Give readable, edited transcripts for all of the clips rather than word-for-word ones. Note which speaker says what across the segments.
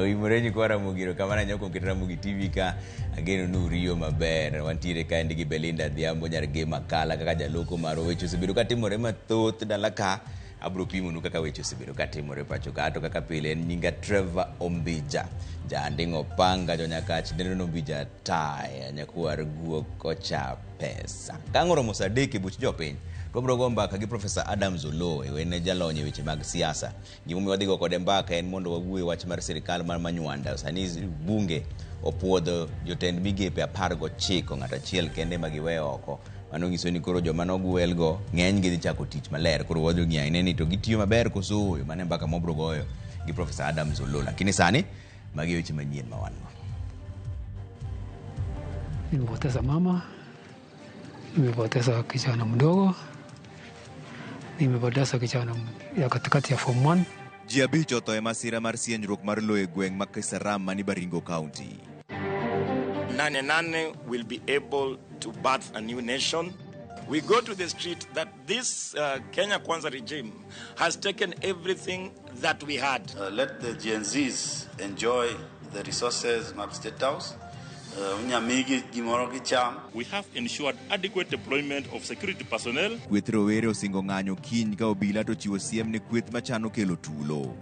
Speaker 1: Oimore nyikwa Ramogi erokamano ahinya kuom keto Ramogi TV ka. Ageno ni uriyo maber. Wantiere kaendi gi Belinda Adhiambo nyar Gem Akala kaka jaloko marwa. Weche osebedo katimore mathoth dala ka. Abro pimonu kaka weche osebedo katimore pacho ka. To kaka pile en nyinga Trevor Ombija. Jaanding' Opanga jonyakach dendo ni Ombija Taya nyakwar guok ocha pesa. Ka ang' oromo saa adek e buch jopiny, to wabro go mbaka gi Professor Adams Oloo, en jalony e weche mag siasa. Gimomiyo wadhi go kode mbaka en mondo wawuo e wach mar sirikal mar Manywanda. Sani bunge opuodho jotend migepe 19, ng'ato achiel kende ema giweyo oko. Mano nyiso ni koro joma nogwelgo ng'enygi dhi chako tich maler. Koro wadhi ng'iyo ane ni to gitiyo maber koso ooyo. Mano e mbaka mwabro goyo gi Professor Adams Oloo. Lakini sani magi e weche manyien ma wan go.
Speaker 2: Nimepoteza mama, nimepoteza kijana mdogo, nimepoteza kijana ya katikati ya form 1.
Speaker 1: Ji abich otho e masira mar sienjruok mar lowo e gweng' ma Kisaram mani Baringo County.
Speaker 3: Nane Nane will be able to birth a new nation. We go to the street that this Kenya Kwanza regime has taken everything that we had.
Speaker 4: Let the Gen Zs enjoy the resources mag State House. Unyamigi gimoro gicham.
Speaker 5: We have ensured adequate deployment of security personnel.
Speaker 1: Kweth rowere osingo ng'anyo kiny ka obila to ochiwo siem ne kweth machano kelo tulo.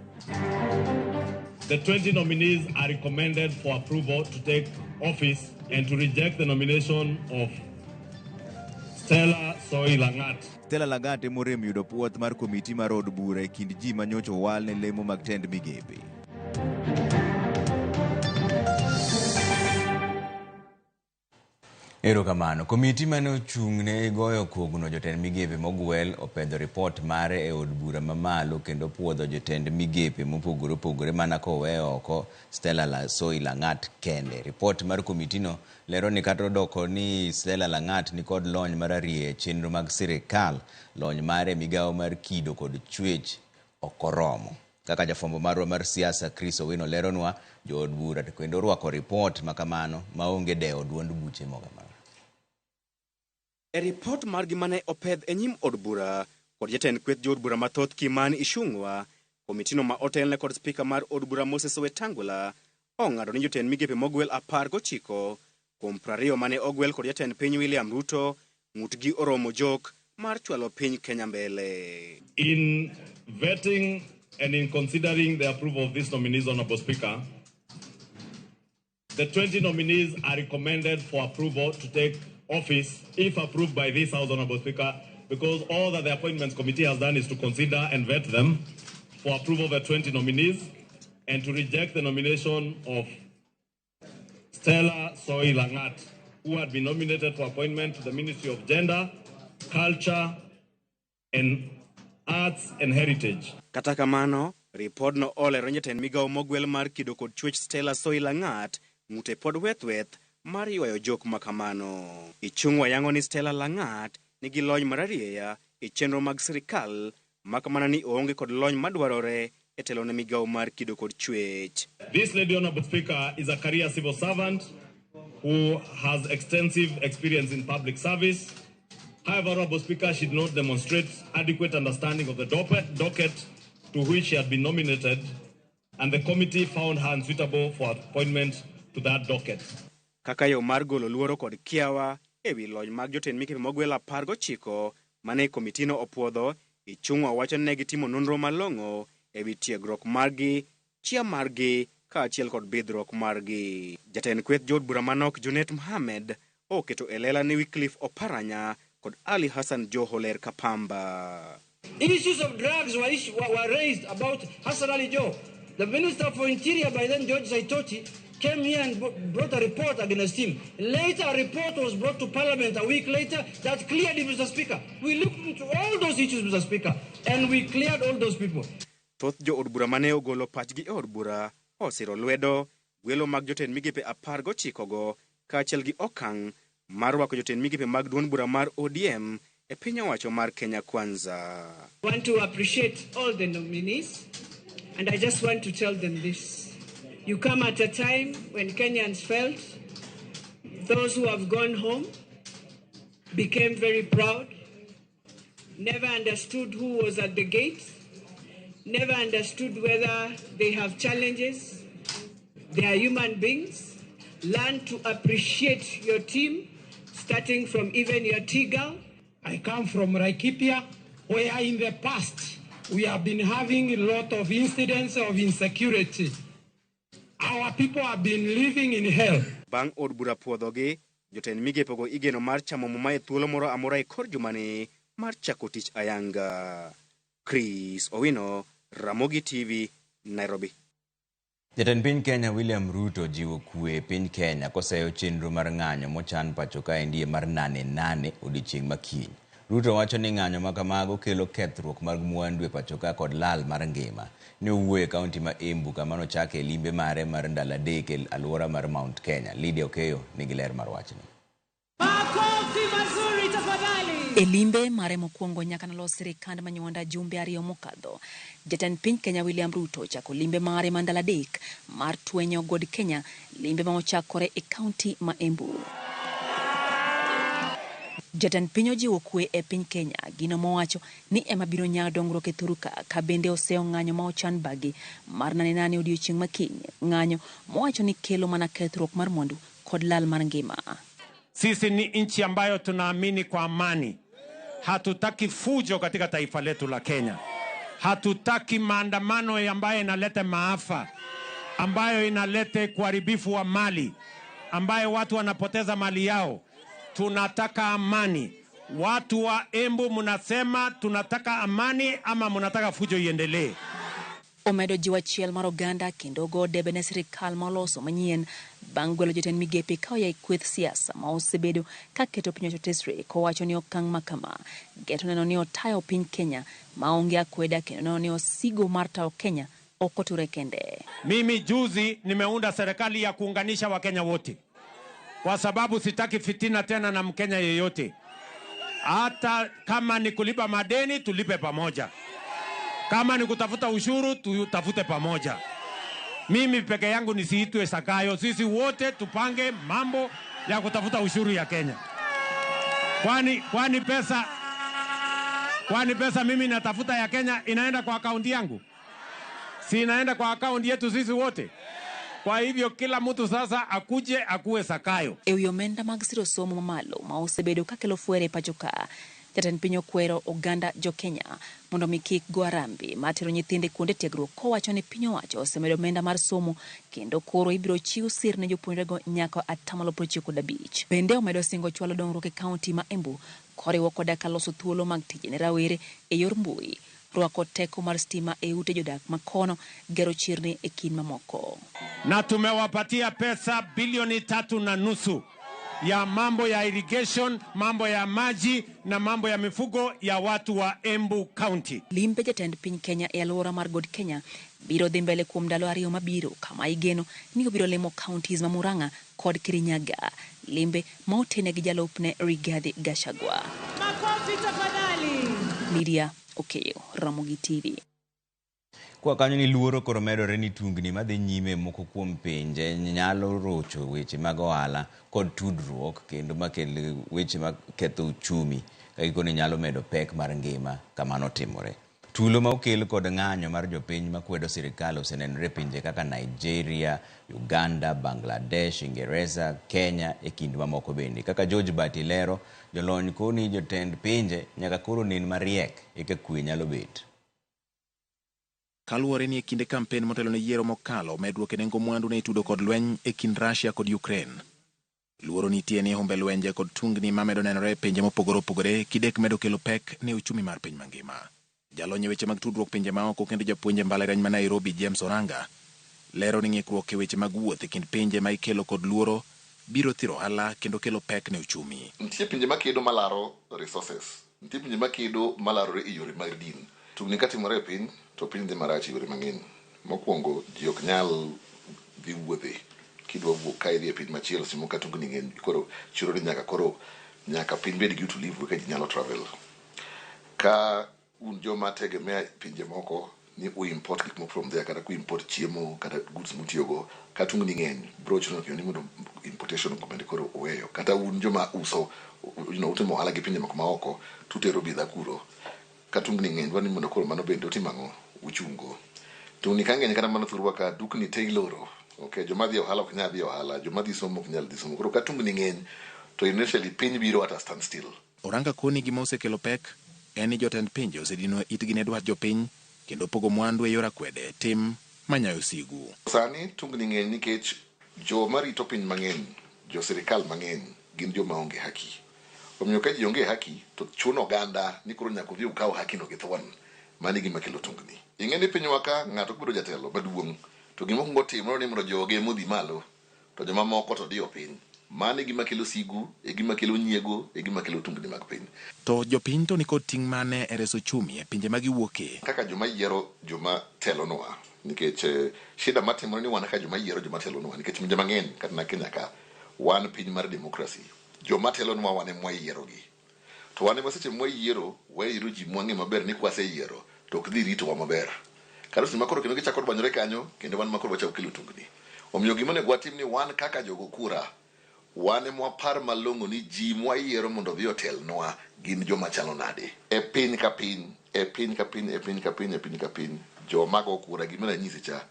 Speaker 6: The 20 nominees are recommended for approval to take office and to reject the nomination of Stella Soy Langat.
Speaker 1: Stella Langat emorem yudo puoth mar komiti mar od bura e kind ji manyocha owal ne lemo mag tend migepe. Erokamano. Komiti mane ochung' ne goyo kogno jotend migepe mogwel opedho ripot mare e od bura mamalo kendo puodho jotend migepe mopogore opogore mana koweyo oko Stella Soy Langat kende. Ripot mar komitino lero ni kata odoko ni Stella Langat nikod lony mararieya e chenro mag sirikal, lony mare e migawo mar kido kod chwech ok oromo. Kaka jafwambo marwa mar siasa Chris Owino leronwa, jood bura to kendo orwako ripot makamano maonge dewo duond buche moro amora.
Speaker 7: E ripot margi mane opedh e nyim od bura kod jatend kweth jood bura mathoth Kimani Ichung'wa, komitino ma otelne kod spika mar od bura Moses Wetangula ong'ado ni jotend migepe mogwel 19 kuom 20 mane ogwel kod jatend piny William Ruto ng'utgi oromo jok mar chwalo piny Kenya mbele.
Speaker 6: In vetting and in considering the approval of these nominees, Honorable Speaker, the 20 nominees are recommended for approval to take office if approved by this House, Honorable Speaker, because all that the Appointments Committee has done is to consider and vet them for approval of the 20 nominees and to reject the nomination of Stella Soy Langat, who had been nominated for appointment to the Ministry of Gender, Culture, and Arts and Heritage.
Speaker 7: Kata kamano, ripodno olero ni jatend migawo mogwel mar kido kod chwech Stella Soy Langat ng'ute pod weth weth mar ywayo jok makamano. Ichung'wa yango ni Stella Langat nigi lony mararieya e chenro mag sirikal mak mana ni oonge kod lony madwarore e telo ne migawo mar kido kod chwech.
Speaker 6: This lady, Honorable Speaker, is a career civil servant who has extensive experience in public service. However, Honorable Speaker, she did not demonstrate adequate understanding of the docket to which she had been nominated, and the committee found her unsuitable for appointment to that docket.
Speaker 7: Kaka yo mar golo luoro kod kiawa e wi lony mag jotend migepe mogwel 19 mane komitino opuodho, Ichung'wa wacho ni ne gitimo nonro malong'o e wi tiegruok margi, chia margi kaachiel kod bidhruok margi. Jatend kweth jood bura manok Junet Mohamed oketo e lela ni Wycliffe Oparanya kod Ali Hassan Joho ler ka pamba.
Speaker 8: Issues of drugs were raised about Hassan Ali Joho. The Minister for Interior by then, George Saitoti, came here and brought a report against him. Later, a report was brought to Parliament a week later that cleared him, Mr. Speaker. We looked into all those issues, Mr. Speaker, and we cleared all those people.
Speaker 7: Thoth jo od bura mane ogolo pachgi e od bura osiro lwedo gwelo mag jotend migepe 19 go kaachiel gi okang' mar rwako jotend migepe mag duond bura mar ODM e piny owacho mar Kenya Kwanza.
Speaker 9: I want to appreciate all the nominees, and I just want to tell them this. You come at a time when Kenyans felt those who have gone home became very proud, never understood who was at the gate, Never understood whether they have challenges. They are human beings. Learn to appreciate your team, starting from even your tea girl.
Speaker 10: I come from Laikipia, where in the past we have been having a lot of incidents of insecurity. Our people have been living in hell.
Speaker 7: Bang' od bura puodhogi, jotend migepego igeno mar chamo muma e thuolo moro amora e kor jumani mar chako tich ayanga. Chris Owino, Ramogi TV, Nairobi.
Speaker 1: Jatend piny Kenya William Ruto jiwo kwe e piny Kenya koseyo chenro mar ng'anyo mochan pacho kaendi mar 8 8 odiochieng' ma kiny. Ruto wacho ni ng'anyo ma kamago kelo kethruok mag mwandu e pacho ka kod lal mar ngima. Ne owuoyo e kaunti ma Embu kama nochake limbe mare mar ndalo 3 e alwora mar Mount Kenya. Lydia Okeyo nigi ler mar wachni.
Speaker 11: Makofi mazuri tafadhali.
Speaker 12: E limbe mare mokwongo nyaka nolos sirikand Manyuanda jumbe 2 mokadho, jatend piny Kenya William Ruto ochako limbe mare mar ndalo 3 mar twenyo god Kenya, limbe ma ochakore e kaunti ma Embu. Jatend piny ojiwo kwe e piny Kenya, gino mowacho ni ema biro nyago dongruok e thuru ka bende oseyo ng'anyo ma ochan bagi mar 8 8 odiochieng' ma kiny, ng'anyo mowacho ni kelo mana kethruok mar mwandu kod lal mar ngima.
Speaker 13: Sisi ni nchi ambayo tunaamini kwa amani. Hatutaki fujo katika taifa letu la Kenya. Hatutaki maandamano ambayo inaleta maafa, ambayo inaleta kuharibifu wa mali, ambayo watu wanapoteza mali yao. Tunataka amani. Watu wa Embu mnasema tunataka amani ama mnataka fujo iendelee?
Speaker 12: Omedo jiwo achiel mar oganda kendo go debe ne sirikal ma oloso manyien bang' gwelo jotend migepe ka oya e kweth siasa ma osebedo ka keto piny owacho tesre, kowacho ni okang' ma kama geto neno ni otayo piny Kenya maonge akweda kendo neno ni osigo mar tayo Kenya ok oture kende.
Speaker 13: Mimi juzi nimeunda serikali ya kuunganisha Wakenya wote, kwa sababu sitaki fitina tena na Mkenya yeyote. Hata kama ni kulipa madeni tulipe pamoja, kama ni kutafuta ushuru tutafute pamoja. Mimi peke yangu nisiitwe Sakayo, sisi wote tupange mambo ya kutafuta ushuru ya Kenya. Kwani pesa mimi natafuta ya Kenya inaenda kwa akaunti yangu? Si inaenda kwa akaunti yetu sisi wote? Kwa hivyo kila mtu sasa akuje akuwe Sakayo.
Speaker 12: E wi omenda mag siro somo mamalo ma osebedo kakelo fwere e pacho ka, jatend piny okwero oganda jo Kenya mondo mi kik go arambe mar tero nyithinde kuonde tiegruok, kowacho ni piny owacho osemedo omenda mar somo kendo koro ibiro chiw sir ne jopuonjrego nyaka 95%. Bende omedo singo chwalo dongruok e kaunti ma Embu koriwo koda ka loso thuolo mag tije ne rawere e yor mbui, rwako teko mar stima e ute jodak makono, gero chirni e kind mamoko.
Speaker 13: Na tumewapatia pesa bilioni 3.5 ya mambo ya irrigation, mambo ya maji na mambo ya mifugo ya watu wa Embu County.
Speaker 12: Limbe jatend piny Kenya e alwora mar God Kenya biro dhi mbele kuom ndalo 2 mabiro, kama igeno ni obiro limo counties ma Murang'a kod Kirinyaga, limbe ma otene gi jalupne Rigathi Gachagua.
Speaker 11: Makofi tafadhali.
Speaker 12: Lydia Okeyo, Ramogi TV.
Speaker 1: Kwa kanyo ni luoro koro medore ni tungni madhi nyime moko kuom pinje nyalo rocho weche mag ohala kod tudruok kendo makel weche maketho uchumi ka gikone nyalo medo pek mar ngima kamano timore. Tulo ma okel kod ng'anyo mar jopiny makwedo sirikal osenenore e pinje kaka Nigeria, Uganda, Bangladesh, Ingereza, Kenya e kind mamoko bende. Kaka George Bati lero, jolony koni jotend pinje nyaka koro nen mariek eka kwe nyalo bet.
Speaker 14: Kaluwore ni e kinde kampen motelo ne yiero mokalo, medruok e nengo mwandu ne itudo kod lweny e kind Russia kod Ukraine. Luoro nitie ni humbe lwenje kod tungni mamedo nenore e pinje mopogore opogore kidek medo kelo pek ne uchumi mar piny mangima. Jalony e weche mag tudruok pinje maoko kendo japuonj e mbalariany ma Nairobi James Oranga lero ni ng'ikruok e weche mag wuoth e kind pinje ma ikelo kod luoro biro thiro ohala kendo kelo pek ne uchumi.
Speaker 15: Nitie pinje makedo malaro resources, nitie pinje makedo malarore e yore mag din. Tungni katimore e piny to piny dhi marach e yore mang'eny. Mokwongo ji ok nyal dhi wuothe. Kidwa wuok ka idhi e piny machielo seche moko ka tungni ng'eny koro chuno ni nyaka piny bed gi utulivu eka ji nyalo travel. Ka un joma tegemea pinje moko ni u import gik moko from there, kata ku import chiemo kata goods mutiyogo, ka tungni ng'eny biro chuno ni mondo importation bende koro uweyo. Kata un joma uso, utimo ohala gi pinje moko maoko tutero bidhaa kuro, ka tungni ng'eny dwaro ni mondo koro mano bende utim ang'o, uchungo. Tungni ka ng'eny kata mana thurwa ka dukni te iloro. Okay, joma dhi e ohala ok nyal dhi e ohala, joma dhi somo ok nyal dhi somo. Koro ka tungni ng'eny to initially piny biro at a standstill.
Speaker 14: Oranga koni gima osekelo pek en ni jotend pinje osedino itgi ne dwach jopiny kendo pogo mwandu e yor akwede tim manyayo sigu.
Speaker 15: Sani tungni ng'eny nikech joma rito piny mang'eny, jo sirikal mang'eny gin joma onge haki. Omiyo ka ji onge haki to chuno oganda ni koro nyaka udhi ukaw haki no gi thuon. Mano e gima kelo tungni. Ing'e ni pinywa ka ng'ato kobedo jatelo maduong' to gima okuongo timo ni mondo joge ema odhi malo to joma moko to diyo piny. Mano e gima kelo sigu, e gima kelo nyiego, e gima kelo tungni mag piny.
Speaker 14: To jopiny to nikod ting' mane e reso ochumi e pinje ma giwuoke?
Speaker 15: Kaka joma yiero joma telonwa, nikech shida matimore ni wan kaka joma yiero joma telonwa, nikech pinje mang'eny kata na Kenya ka, wan piny mar democracy. Joma telonwa wan ema wayierogi. To wan ema seche mwayiero, wayiero ji mwang'e maber ni kwaseyiero to ok dhi ritowa maber. Kata seche ma koro kendo gichako dwanyore kanyo, kendo wan ma koro wachako kelo tungni. Omiyo gima onego watim ni wan kaka jogo kura, wan ema wapar malong'o ni ji mwayiero mondo odhi otelnwa gin joma chalo nade. E piny ka piny, e piny ka piny, e piny ka piny, e piny ka piny, joma go kura gima nanyisi cha,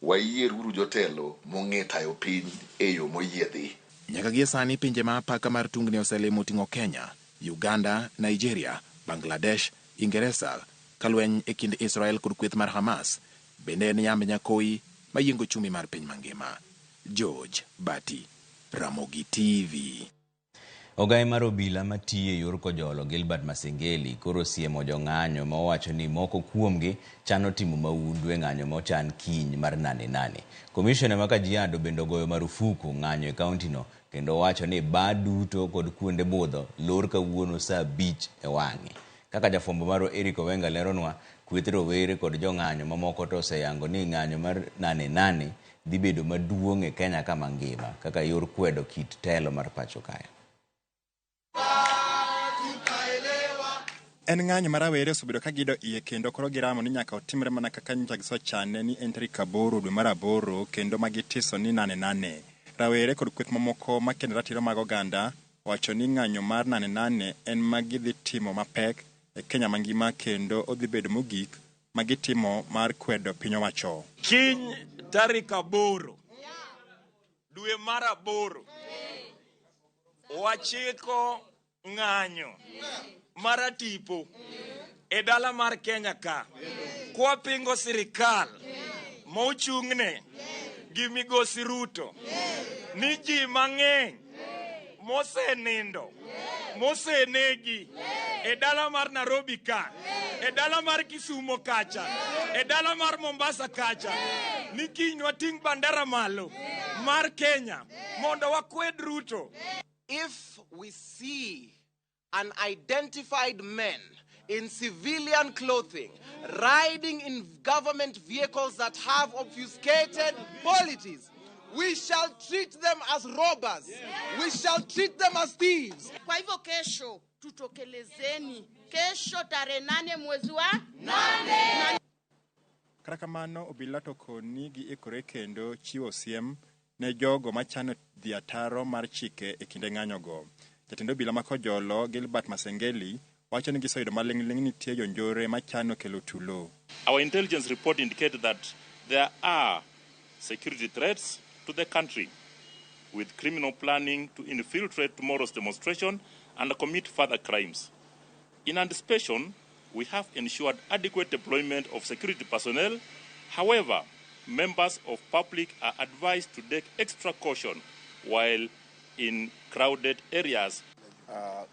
Speaker 15: wayieruru jotelo mong'e tayo piny e yo moyiedhi.
Speaker 14: Nyaka gie sani pinje ma apaka mar tungni oselimo oting'o Kenya, Uganda, Nigeria, Bangladesh, Ingeresa, ka lweny e kind Israel kod kweth mar Hamas bende en yamb nyakoyi mayiengo ochumi mar piny mangima. George Bati, Ramogi TV.
Speaker 1: Ogaye mar obila matiyo e yor Kojolo Gilbert Masengeli koro osiemo jong'anyo ma owacho ni moko kuomgi chano timo mahundu e ng'anyo ma ochan kiny mar nane nane. Komishona ma Kajiado bende ogoyo marufuku ng'anyo e kauntino kendo owacho ni baa duto kod kuonde budho lor kawuono saa 5 e wang'e. Kaka jafwambo marwa Eric Owenga leronwa, kweth rowere kod jong'anyo mamoko to oseyango ni ng'anyo mar nane nane dhi bedo maduong' e Kenya ka mangima kaka yor kwedo kit telo mar pacho kae.
Speaker 16: En ng'anyo ma rawere osebedo ka gido iye kendo koro giramo ni nyaka otimre mana kaka nyocha gisechane ni en tarik 8 dwe mar 8 kendo ma gitiso ni nane nane. Rawere kod kweth mamoko makendo ratiro mag oganda owacho ni ng'anyo mar nane nane en ma gidhi timo mapek e Kenya mangima kendo odhi bedo mogik ma gitimo mar kwedo piny owacho.
Speaker 3: Kiny tarik 8 dwe mar 8 wachiko ng'anyo maratipo e dala mar Kenya ka kwapingo sirikal mochung'ne gi migosi Ruto ni ji mang'eny mosenindo mosenegi e dala mar Nairobi ka, e dala mar Kisumo kacha, e dala mar Mombasa kacha, ni kiny wating' bandera malo mar Kenya mondo wakwed Ruto.
Speaker 17: If we see unidentified men in civilian clothing riding in government vehicles that have obfuscated polities, we shall treat them as robbers. We shall treat them as thieves.
Speaker 18: Kwa hivyo kesho tutokelezeni. Kesho tarehe 8 mwezi wa 8.
Speaker 16: Kata kamano obila to koni giikore kendo chiwo siem ne jogo machano dhi ataro mar chike e kinde ng'anyogo. Jatend obila ma Kojolo Gilbert Masengeli wacho ni giseyudo maling'ling' nitie jonjore machano kelo tulo.
Speaker 5: Our intelligence report indicated that there are security threats to the country, with criminal planning to infiltrate tomorrow's demonstration and commit further crimes. In anticipation, we have ensured adequate deployment of security personnel. However, members of public are advised to take extra caution while in crowded areas.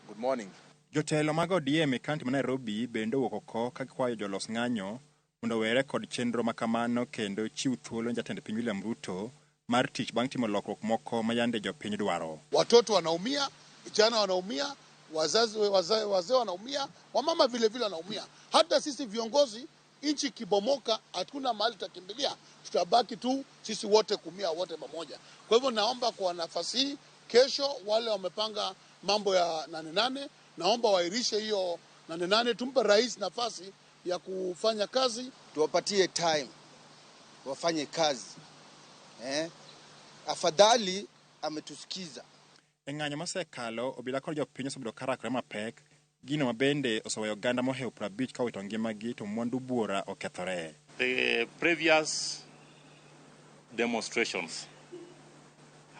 Speaker 19: Good morning.
Speaker 16: Jotelo mag ODM e kaunti ma Nairobi bende owuok oko ka gikwayo jolos ng'anyo mondo owere kod chenro makamano kendo chiw thuolo ne jatend piny William Ruto mar tich bang' timo lokruok moko ma yande jopiny dwaro.
Speaker 20: Watoto wanaumia, vijana wanaumia, wazazi, wazee wanaumia, wamama vile vile wanaumia. Hata sisi viongozi, nchi kibomoka, hatuna mahali tutakimbilia, tutabaki tu sisi wote kumia wote pamoja. Kwa hivyo naomba kwa nafasi hii, kesho wale wamepanga mambo ya 8-8, naomba wairishe hiyo 8-8, tumpe rais nafasi ya kufanya kazi.
Speaker 19: Tuwapatie time wafanye kazi. Afadhali ametusikiza.
Speaker 16: E ng'anyo mosekalo, obila kod jopiny osebedo ka rakore mapek Gino ma bende oseweyo oganda mohewo 50 ka owito ngimagi to mwandu buora okethore.
Speaker 5: The previous demonstrations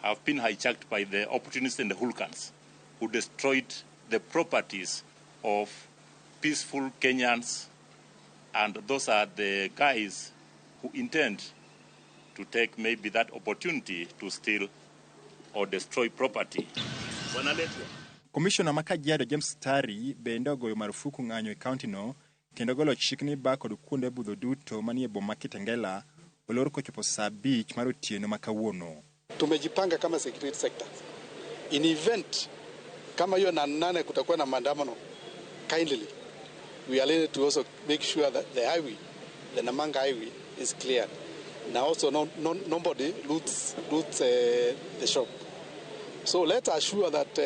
Speaker 5: have been hijacked by the opportunists and the hooligans who destroyed the properties of peaceful Kenyans, and those are the guys who intend to take maybe that opportunity to steal or destroy property.
Speaker 16: Komishona ma Kajiado James Tari bende ogoyo marufuku ng'anyo e kaunti no kendo golo chik ni bar kod kuonde budho duto manie boma Kitengela olor kochopo saa 5 mar otieno ma kawuono.
Speaker 21: Tumejipanga kama security sector. In event kama hiyo na 8 kutakuwa na maandamano, kindly we are ready to also make sure that the highway, the Namanga highway is cleared. Now also nobody loots the shop. So let's assure that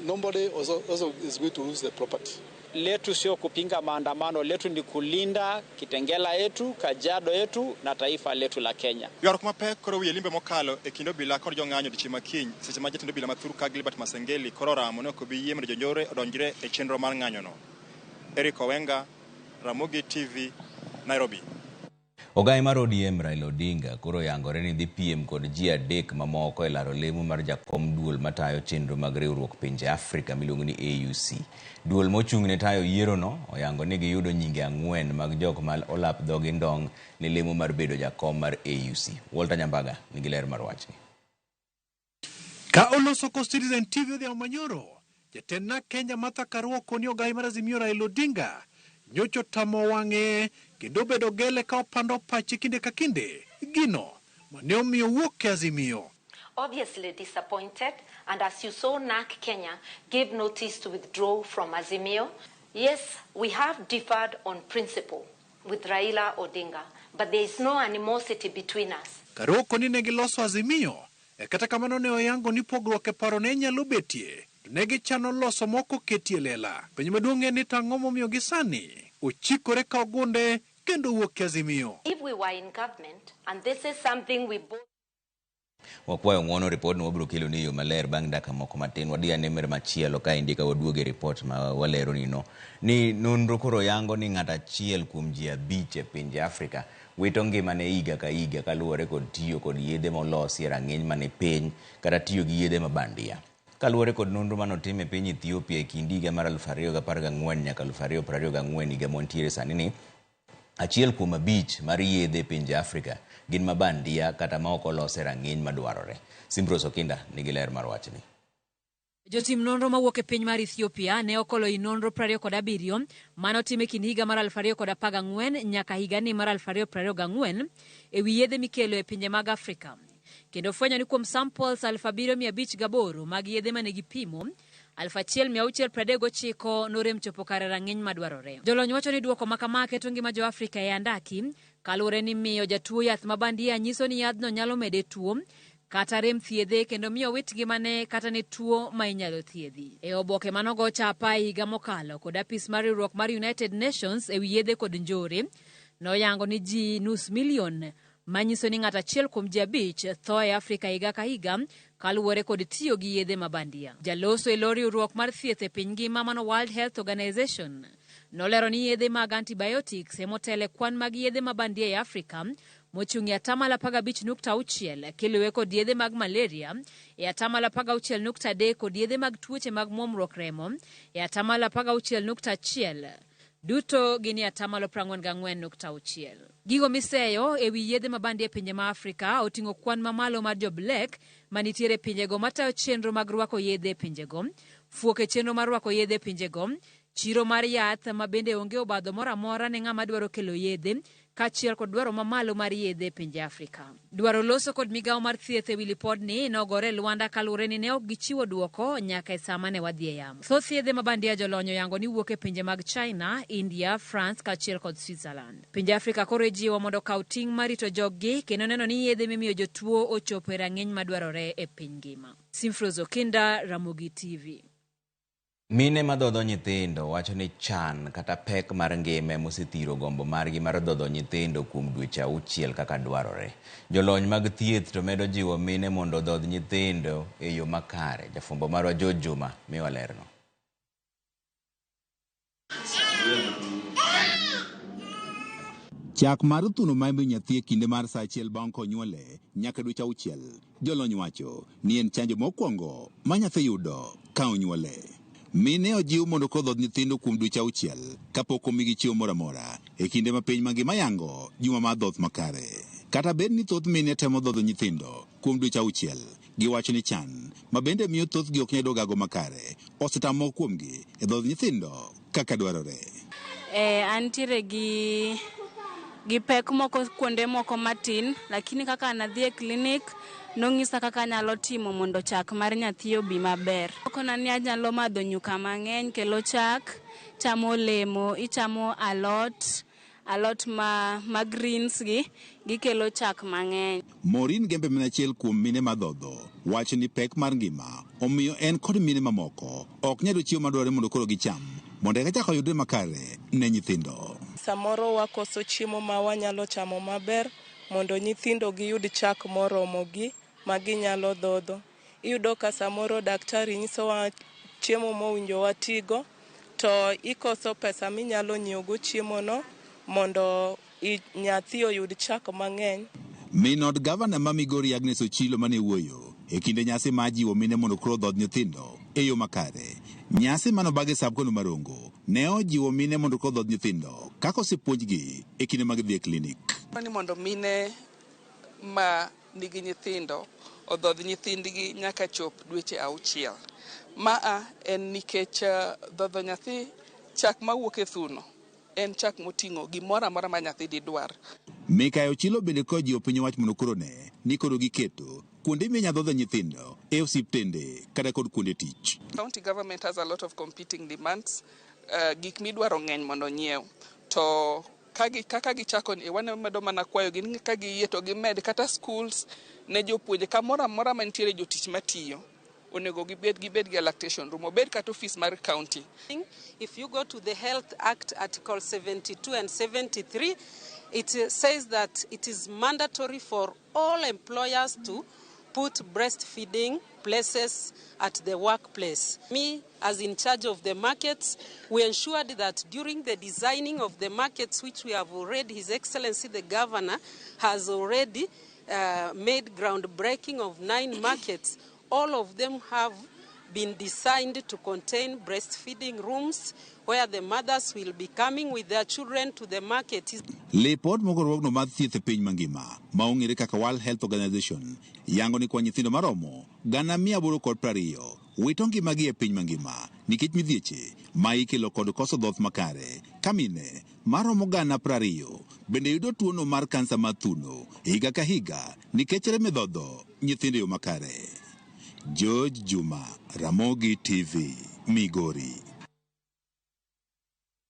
Speaker 21: nobody also is going to lose the property.
Speaker 22: Letu sio kupinga maandamano, letu ni kulinda Kitengela yetu, Kajiado yetu na taifa letu la Kenya.
Speaker 16: Ywaruok mapek koro wiye limbe mokalo e kind obila kod jong'anyo odiechieng' makiny seche ma jatend obila ma thur ka Gilbert Masengeli koro oramo ni ok obi yie mondo jonjore odonjre e chenro mar ng'anyono. Eric Owenga, Ramogi TV, Nairobi.
Speaker 1: Ogai mar ODM Raila Odinga koro yangore ni dhi piem kod ji 3 mamoko e laro lemo mar jakom duol matayo chenro mag riwruok pinje Afrika miluongo ni AUC. Duol mochung' ne tayo yierono oyango ni giyudo nyinge 4 mag jok ma olap dhogi ndong' ne lemo mar bedo jakom mar AUC. Walter Nyambaga nigi ler mar wachni.
Speaker 23: Ka oloso ko Citizen TV odhiambo manyoro, jatend NARC Kenya Martha Karua koni ogai mar Azimio Raila Odinga nyocho tamo wang'e kendo bedo gele ka opando pache kinde ka kinde, gino mane omiyo wuok e Azimio.
Speaker 24: Obviously disappointed, and as you saw, NARC Kenya gave notice to withdraw from Azimio. Yes, we have differed on principle with Raila Odinga, but there is no animosity between us.
Speaker 23: Karua koni ne giloso Azimio, e kata kamano ne oyango ni pogruok e paro ne nyalo betie, to ne gichano loso moko ketie lela. Penjo maduong' en ni tang'o momiyo gi sani ochikore ka ogunde kendo wuok e Azimio.
Speaker 24: If we were in government, and this is something we both
Speaker 1: Wakwayo ng'uono, ripod no wabiro kelo ni yo maler bang' dakika moko matin. Wadhi ane mer machielo kaendi ka waduogo e ripot ma walero ni no. Ni nonro koro yango ni ng'ato achiel kuom ji 5 e pinje Afrika wito ngimane higa ka higa kaluwore kod tiyo kod yedhe molosi e rang'iny mane piny kata tiyo gi yedhe mabandia. Kaluwore kod nonro manotim e piny Ethiopia e kind higa mar 2014 nyaka 2024 higa mwantiere sani ni, 1 kuom 5 mar yedhe e pinje Afrika gin mabandia kata ma ok olos e rang'iny madwarore. Simbrose Okinda nigi ler mar wachni.
Speaker 25: Jotim nonro mawuok e piny mar Ethiopia ne okolo i nonro 27 manotim e kind higa mar 2014 nyaka higani mar 2024 e wi yedhe mikelo e pinje mag Afrika. Kendo fwenyo ni kuom samples 7508 mag yedhe mane gipimo, 1639 norem chopo kare rang'iny madwarore. Jolony wacho ni duoko ma kama keto ngima jo Afrika e andaki, kaluwore ni miyo jatuo yath ma bandia nyiso ni yadhno nyalo mede tuo kata rem thiedhe kendo miyo wit ngimane kata ne tuo ma inyalo thiedhi. E oboke manogo chapa e higa mokalo kod apis mar riwruok mar United Nations e wi yedhe kod njore, noyango ni ji 500,000 manyiso ni ng'ato achiel kuom ji 5 tho e Afrika higa ka higa kaluwore kod tiyo gi yedhe mabandia. Jaloso e lo riwruok mar thieth e piny ngima mano World Health Organization nolero ni yedhe mag antibiotics emotelo e kwan mag yedhe mabandia e Afrika mochung' e 15.6 kiluwe kod yedhe mag malaria e 16.3 kod yedhe mag tuoche mag muomruok remo e 16.1. Duto gin e 44.6. Gigo miseyo e wi yedhe mabandia e pinje ma Afrika oting'o kwan mamalo mar jo Black manitiere e pinjego matayo chenro mag rwako yedhe e pinjego, fuok e chenro mar rwako yedhe e pinjego, chiro mar yath ma bende onge obadho moro amora ne ng'ama dwaro kelo yedhe, kaachiel kod dwaro mamalo mar yedhe e pinje Afrika. Dwaro loso kod migawo mar thieth e wi lipodni nogore e lwanda kaluwore ni ne ok gichiwo dwoko nyaka e sama ne wadhi e yamo. Thoth yedhe mabandia jolony oyango ni wuok e pinje mag China, India, France kaachiel kod Switzerland. Pinje Afrika koro ijiwo mondo okaw ting' mar rito joggi kendo neno ni yedhe mimiyo jotuo ochopo e rang'iny madwarore e piny ngima. Simfrose Okinda, Ramogi TV.
Speaker 1: Mine madhodho nyithindo wacho ni chan kata pek mar ngima emosethiro gombo margi mar dhodho nyithindo kuom dweche 6 kaka dwarore. Jolony mag thieth to medo jiwo mine mondo odhodh nyithindo e yo makare. Jafwambo marwa George Juma miwa lerno.
Speaker 2: Chak mar thuno ma imiyo nyathi e kinde mar saa achiel bang' konyuole nyaka dweche auchiel. Jolony wacho ni en chanjo mokwongo ma nyathi yudo ka onyuole. Mine ojiw mondo kodhodh nyithindo kuom dweche auchiel kapok omigi chiemo moro amora e kinde ma piny mangima yango juma mar dhoth makare. Kata bed ni thoth mine temo dhodho nyithindo kuom dweche auchiel, giwacho ni chan ma bende miyo thothgi ok nyal yudo gago makare osetamo moko kuomgi e dhodho nyithindo kaka dwarore.
Speaker 4: Antiere gi pek moko kuonde moko matin, lakini kaka nadhi e klinik nong'isa kaka anyalo timo mondo chak mar nyathi obi maber. Okona ni anyalo madho nyuka mang'eny kelo chak, chamo olemo, ichamo alot, alot ma greens gi gikelo chak mang'eny.
Speaker 2: Maureen Gembe min achiel kuom mine madhodho wacho ni pek mar ngima omiyo en kod mine mamoko ok nyal yudo chiemo madwarore mondo koro gicham mondo eka chak oyudre makare ne nyithindo.
Speaker 6: Samoro wakoso chiemo ma wanyalo chamo maber mondo nyithindo giyud chak moromogi ma ginyalo dhodho. Iyudo ka samoro daktari nyisowa chiemo mowinjo watigo to ikoso pesa minyalo nyiewogo chiemono mondo nyathi oyud chak mang'eny.
Speaker 2: Min od gavana ma Migori Agnes Ochilo mane wuoyo e kinde nyasi mar jiwo mine mondo koro odhodh nyithindo e yo makare. Nyasi manobag e sab kono Marongo ne ojiwo mine mondo koro odhodh nyithindo kaka osepuonjgi e kinde mag dhi e klinik.
Speaker 8: Ni mondo mine ma nigi nyithindo odhodh nyithindgi nyaka chop dweche auchiel. Maa en nikech dhodho nyathi chak mawuok e thuno en chak moting'o gimoro amora ma nyathi didwar.
Speaker 2: Mikayo Ochilo bende kojiwo piny owacho mondo koro ne ni koro giketo kuonde minya dhodho nyithindo e osiptende kata kod kuonde tich.
Speaker 8: County government has a lot of competing demands. Gik midwaro ng'eny mondo nyiew. To kaka gichako ni wamedo mana kwayo gi ni ka giyie to gimed kata schools ne jopuonje kamoro amora mantiere jotich matiyo. Onego gibed gi lactation room, obed kata office mar county.
Speaker 9: If you go to the Health Act, Article 72 and 73, it says that it is mandatory for all employers to put breastfeeding places at the workplace. Me, as in charge of the markets, we ensured that during the designing of the markets, which we have already, His Excellency the Governor has already made groundbreaking of 9 markets. All of them have been designed to contain breastfeeding rooms where the mothers will be coming with their children to the market.
Speaker 2: Lipot mogorruogno mar thieth e piny mangima ma ong'ere kaka World Health Organization yango ni kwa nyithindo maromo 820 wito ngimagi e piny mangima nikech midhieche ma ikelo kod koso dhoth makare ka mine maromo 20,000 bende yudo tuono mar kansa mar thuno higa ka higa nikech rem e dhodho nyithindo e yo makare. George Juma, Ramogi TV, Migori.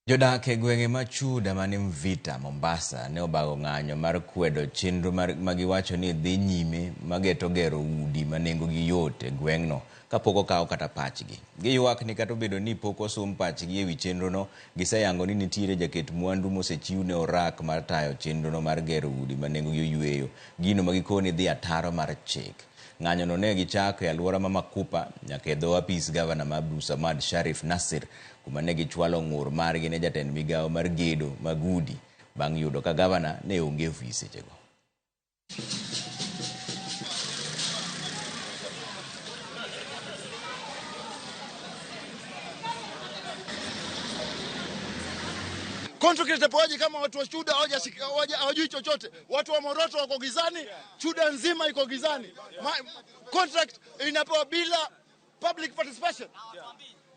Speaker 1: Jodak e gwenge ma Chuda mani Mvita, Mombasa ne obago ng'anyo mar kwedo chenro magiwacho ni dhi nyime mageto gero udi ma nengogi yot e gweng'no kapok okaw kata pachgi. Giywak ni kata obedo ni pok osum pachgi ewi chenrono, giseyango ni nitiere jaket mwandu mosechiw ne orak mar tayo chenrono mar gero udi ma nengogi oyweyo, gino ma gikoni dhi ataro mar chik. Ng'anyono ne gichako e alwora ma Makupa nyaka e dho apis gavana ma Abdulsamad Sharif Nasir kuma ne gichwalo ng'ur margi ne jatend migawo mar gedo mag udi bang' yudo ka gavana ne onge e ofis sechego.
Speaker 26: Contract itapoaje kama watu wa Chuda hawajui chochote? Watu wa Moroto wako gizani, Chuda nzima iko gizani. Contract inapewa bila public participation.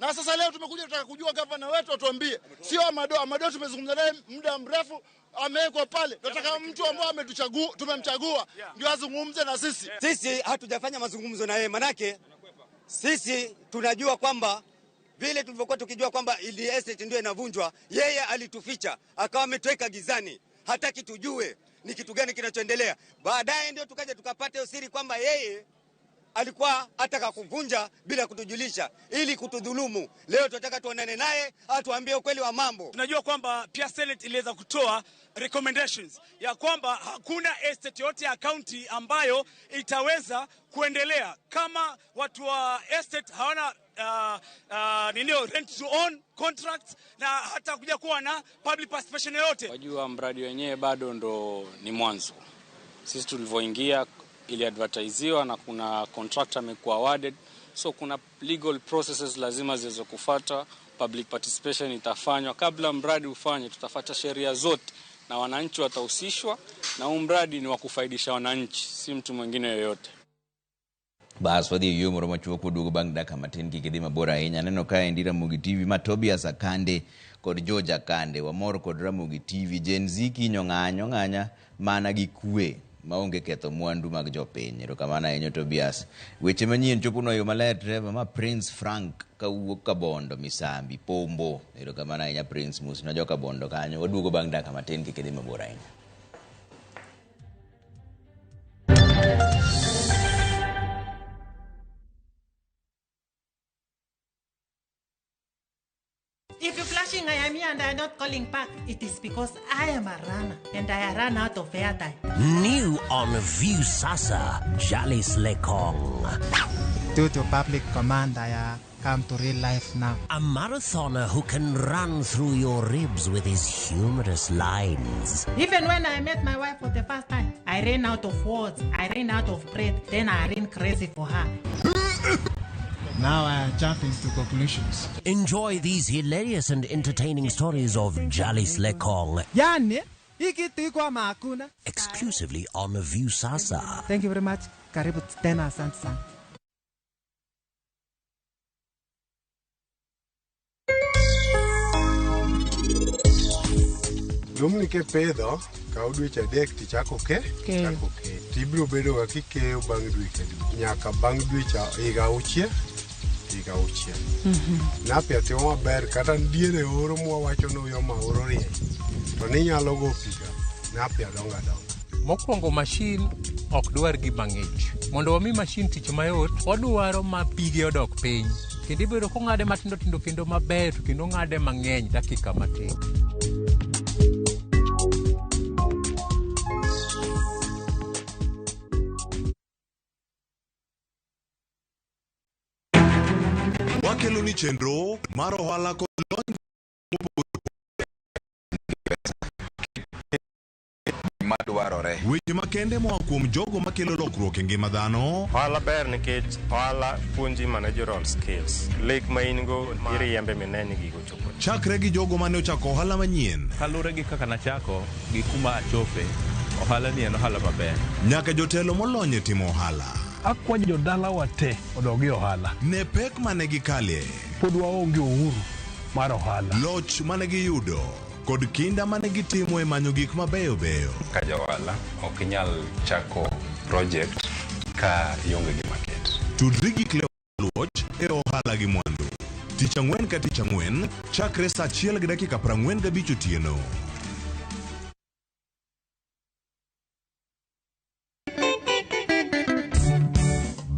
Speaker 26: Na sasa leo tumekuja tutaka kujua governor wetu atuambie. Sio Amado, Amado tumezungumza naye muda mrefu, amewekwa pale. Tunataka mtu ambaye ametuchagua, tumemchagua ndio azungumze na sisi.
Speaker 27: Sisi hatujafanya mazungumzo na yeye manake sisi tunajua kwamba vile tulivyokuwa tukijua kwamba ili estate ndio inavunjwa, yeye alituficha, akawa ametuweka gizani, hataki tujue ni kitu gani kinachoendelea. Baadaye ndio tukaja tukapata usiri kwamba yeye Alikuwa ataka kuvunja bila kutujulisha ili kutudhulumu. Leo tunataka tuonane naye atuambie ukweli wa mambo.
Speaker 7: Tunajua kwamba pia Senate iliweza kutoa recommendations ya kwamba hakuna estate yote ya county ambayo itaweza kuendelea kama watu wa estate hawana rent to own contracts na hata kuja kuwa na public participation yoyote.
Speaker 10: Wajua mradi wenyewe bado ndo ni mwanzo. Sisi tulivyoingia iliadvertisiwa na kuna contractor amekuwa awarded, so kuna legal processes lazima ziweze kufuata. Public participation itafanywa kabla mradi ufanye, tutafuata sheria zote na wananchi watahusishwa, na huu mradi ni wa kufaidisha wananchi, si mtu mwingine yoyote.
Speaker 1: Bas wadhi e yo moro machuok waduogo bang' dakika matin kik idhi mabor ahinya. Aneno kaendi Ramogi TV ma Tobias Akande kod George Akande. Wamor kod Ramogi TV. Gen Z kinyo ng'anyo ng'anya mana gi kwe maonge ketho mwandu mag jopiny. Erokamano ahinya Tobias. Weche manyien choponwa e yo maler Trevor ma Prince Frank kawuok Kabondo Misambi Pombo. Erokamano ahinya Prince, mosna jo Kabondo kanyo. Waduogo bang' dakika matin kik idhi mabor ahinya.
Speaker 11: If you're flashing I am here and I am not calling back, it is because I am a runner and I run out of airtime.
Speaker 12: New on Viusasa, Jalis Lekong.
Speaker 13: Due to public command, I come to real life now.
Speaker 12: A marathoner who can run through your ribs with his humorous lines.
Speaker 11: Even when I met my wife for the first time, I ran out of words, I ran out of breath, then I ran crazy for her.
Speaker 13: Now I am jumping to conclusions.
Speaker 12: Enjoy these hilarious and entertaining stories of Jalis Lekong.
Speaker 13: Yani, hiki kwa makuna.
Speaker 12: Exclusively on Viusasa.
Speaker 13: Thank you very much. Karibu tena, asante sana.
Speaker 14: Lumni kipidho, kaw dweche 3 tichako ke, chako ke. Tibiro bedo ga kikeyo bang' dweche nyaka bang' dweche higa auchiel, higa auchiel. Napia timo maber kata diere oro mwawacho ni yo ma oro rieny, to ninyalo go piga, napia dongo adonga.
Speaker 15: Mokwongo mashin ok dwar gima ng'ich. Mondo wami mashin tich mayot, odwaro ma pige odok piny. Kendo ibedo kong'ade matindo tindo kendo maber to kendo ong'ade mang'eny dakika matin.
Speaker 28: Wakelo ni chenro mar ohala kod lony
Speaker 29: madwarore.
Speaker 28: Weche makende moa kuom jogo makelo lokruok e ngima dhano.
Speaker 30: Ohala ber nikech ohala puonji managerial skills. Lek ma in go iriembe mine ni gigo chopo.
Speaker 28: Chakre gi jogo mane ochako ohala manyien.
Speaker 31: Kaluwore gi kaka nachako gi kuma achope, ohala ni en ohala maber.
Speaker 28: Nyaka jotelo molony e timo ohala.
Speaker 32: Akwayo jodalawa te odog e ohala.
Speaker 28: Ne pek mane gikalie.
Speaker 32: Pod waonge uhuru mar ohala.
Speaker 28: Loch mane giyudo kod kinda mane gitimo e manyo gik mabeyo beyo.
Speaker 33: Ka ja ohala ok inyal chako project ka ionge gi market.
Speaker 28: Tudri gi Cleo Luoch e ohala gi mwandu. Tich ang'wen ka tich ang'wen chakre saa 1:45 otieno.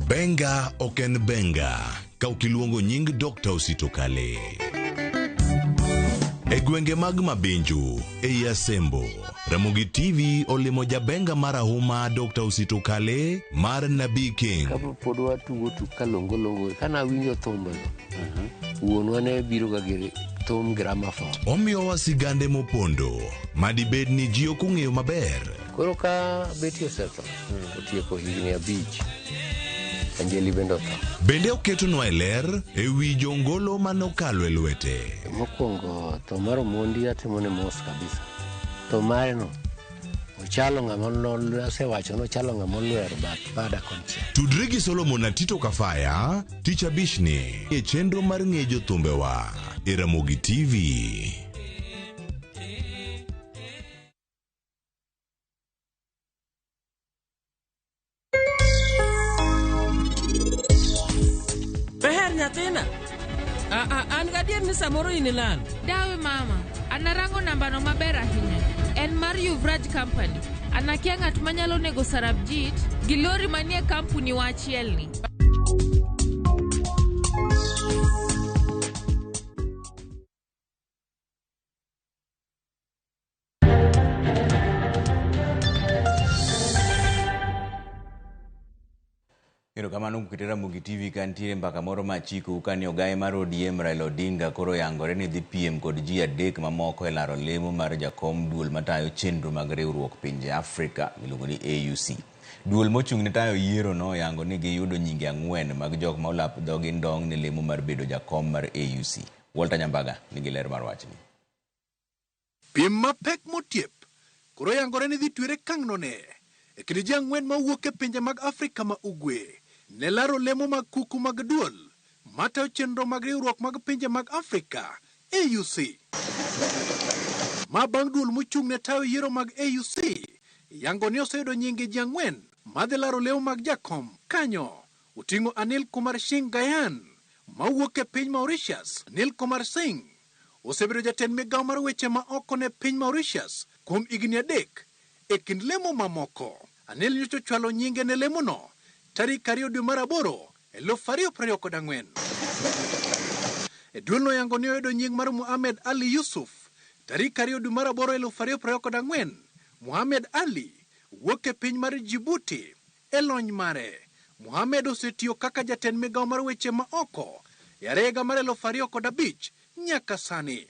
Speaker 28: Benga ok en benga ka ok iluongo nying Dr. Osito Kale. E gwenge mag Mabinju, ei Asembo, Ramogi TV olimo jabenga marahuma Dr. Osito Kale mar Nabii King.
Speaker 34: Kapod watugo tuk kalongolongo, kana awinjo thumbego, wuonwa ne biro ga gi thum gramophone.
Speaker 28: Omiyowa sigande mopondo madibed ni ji ok ong'eyo maber.
Speaker 34: Koro ka Betty osetho, otieko higni 5, Anjeli bende otho.
Speaker 28: Bende oketonwa e ler e wi jongolo manokalo e lwete.
Speaker 34: Mokwongo tho mar Omondi atimone mos kabisa. Tho mare no ochalo ng'ama asewacho ni ochalo ng'ama olwero bath bada konchiel.
Speaker 28: Tudri gi Solomon Atito Kafaya tich abich ni e chenro mar ng'e jothumbewa e Ramogi TV.
Speaker 35: Beher nyathina. An gadier ni samoro in ilal.
Speaker 36: Dawe mama, anarango nambano maber ahinya. En mar Yuvraj Company. Anakia ng'at manyalo nego Sarabjit gi lori manie kampuni wa achielni.
Speaker 1: Erokamano kuom Ramogi TV ka nitiere mbaka moro ma achikou ka ni ogaye mar ODM Raila Odinga koro oyangore ni dhi piem kod ji adek mamoko e laro lemo mar jakom duol matayo chenro mag riwruok pinje Afrika miluongo ni AUC. Duol mochung' ne tayo yiero no oyango ni giyudo nyinge 4 mag jok ma olap dhogi ndong' ne lemo mar bedo jakom mar AUC. Walter Nyambaga nigi ler mar wachni.
Speaker 3: Piem mapek motiep koro oyangore ni dhi twere kang'no ne e kind ji 4 mawuok e pinje mag Afrika ma Ugwe ne laro lemo mag kuku mag duol matayo chenro mag riwruok mag pinje mag Afrika AUC. Ma bang' duol mochung' ne tayo yiero mag AUC yango ni oseyudo nyinge ji 4 madhi laro lemo mag jakom kanyo oting'o Anil Kumar Singh Gayan mawuok e piny Mauritius. Anil Kumar Singh osebedo jatend migawo mar weche ma oko ne piny Mauritius kuom higni 3 e kind lemo mamoko. Anil nyocha ochwalo nyinge ne lemono tarik 2 dwe mar 8 2024. E duolno yango ni oyudo nying mar Muhammad Ali Yusuf tarik 2 dwe mar 8 2024. Muhammad Ali wuok e piny mar Djibouti e lony mare. Muhammad osetiyo kaka jatend migawo mar weche ma oko e higa mar 2005 nyaka sani.